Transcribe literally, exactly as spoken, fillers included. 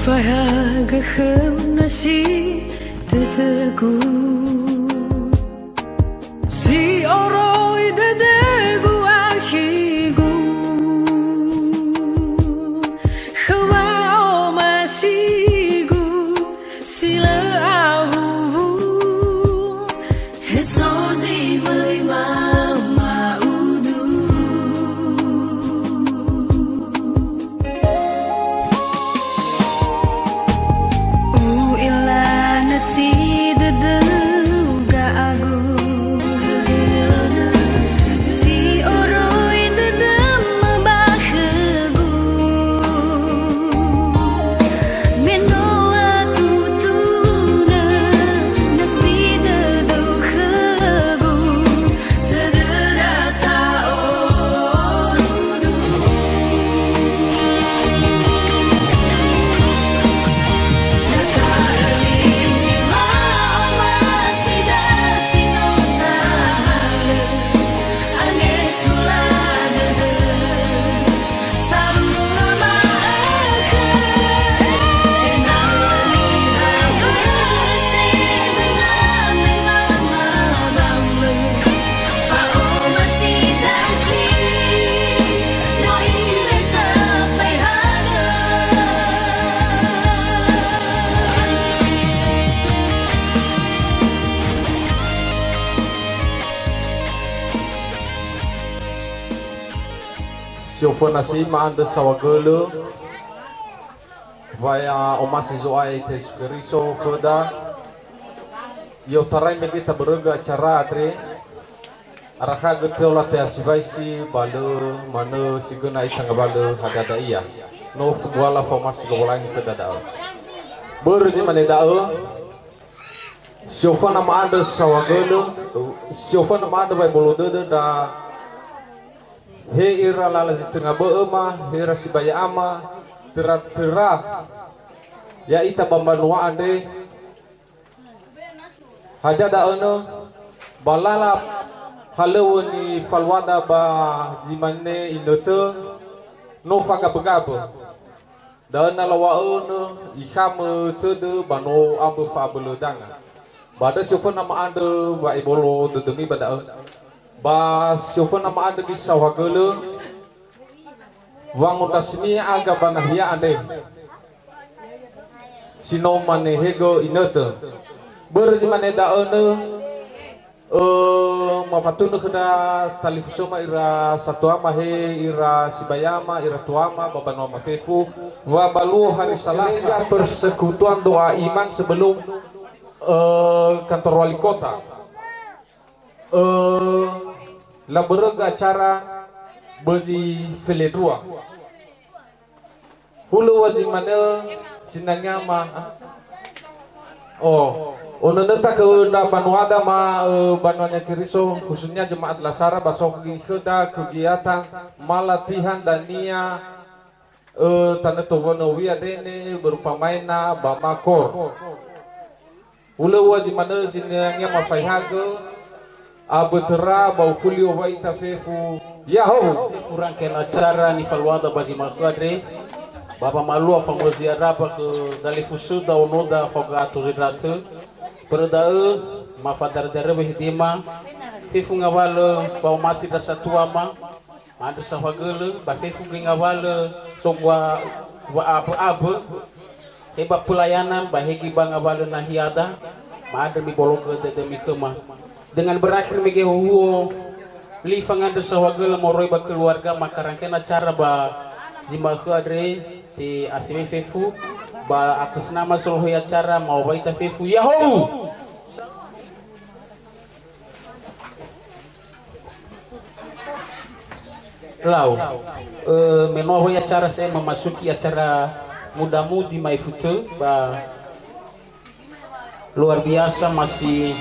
Faehagö khöu nasi dödögu, si oroi dödögu akhigu, khö wa'omasigu si lö awuwu, he so zi möi mama'udu. U'ila nasi dödöu ga'agu, si oroi dödöm ba khögu. Me no atutuna nasi dödöu khögu, tödöda ta'orudu. Na ta'öli ni'omasi dasi no tahalö. Si oföna si ma'andrö saohagölö, wa'omasi Zo'aya Yesu Keriso khöda. I'otarai mege tabörögö acara andre, arakhagö töla te'asiwaisi ba lö manö si göna ita ngawalö hadia da'ia. No fubuala fa'omasi Lowalangi khöda da'ö. Börö zi mane da'ö, si oföna ma'andrö saohagölö, si oföna ma'andrö wa'ebolo dödö ndra he ira lala zi tenga bö'öma, he ira sibaya'ama, töra-töra ya'ita ba mbanua andre. Hadia da'ö nö, ba lala halöŵö nifaluada ba zi mane inötö, no fagabögabö. Da'ö na lawa'önö ikhamö tödö ba no ambö fa'abölö danga. Ba andrö si oföna ma'andrö wa'ebolo dödömi ba da'ö. Ba si oföna ma'andrö göi saohagölö, wangondrasimi aga ba nahia andre si no manehegö inötö. Börö zi mane da'ö nö, ö, mafatunö khöda talifusöma ira satuama he, ira sibayama, ira tuama, ba banua mafefu, wa ba luo hari Salasa, persekutuan doa iman sebelum, ö, kantor wali kota. Ö, labörögö acara ba zi felendrua. Hulö ua zi manö sinangea ma-, oh, önönöta khö ndra banuada ma, ö, banuanya Keriso, khususnya jemaat Lasara, ba so khöda kegiatan malatihan dania, ö, tanö towönö wi adene, berupa maena, ba makor. Hulö ua zi manö sinangea mafaehagö, abö töra ba ufuli owai ita fefu, ya'ahowu! Fefu rangkaian acara nifaluada ba zi ma'ökhö andre, ba famalua famu'ö ziara ba khö dalifusöda onoda fao ga'ato zendratö. Börö da'ö, mafadaradara wehedema, fefu ngawalö wa'omasi ndra satuama, ma'andrö saohagölö, ba fefu göi ngawalö sogua wa'abö'abö, he ba pelayanan, ba he göi ba ngawalö nahiada, ma'andrö mibologö dödömi khöma. Dengan berakhir mege huhuo, li fangandrö saohagölö moroi ba keluarga, maka rangkaian acara ba zi ma'ökhö andre, te'asiwai fefu, ba atas nama solohe acara, ma'owai ita fefu, ya'ahowu! Lau, eh, me no awai acara, saya memasuki acara muda-mudi ma'ifu tö ba luar biasa, masih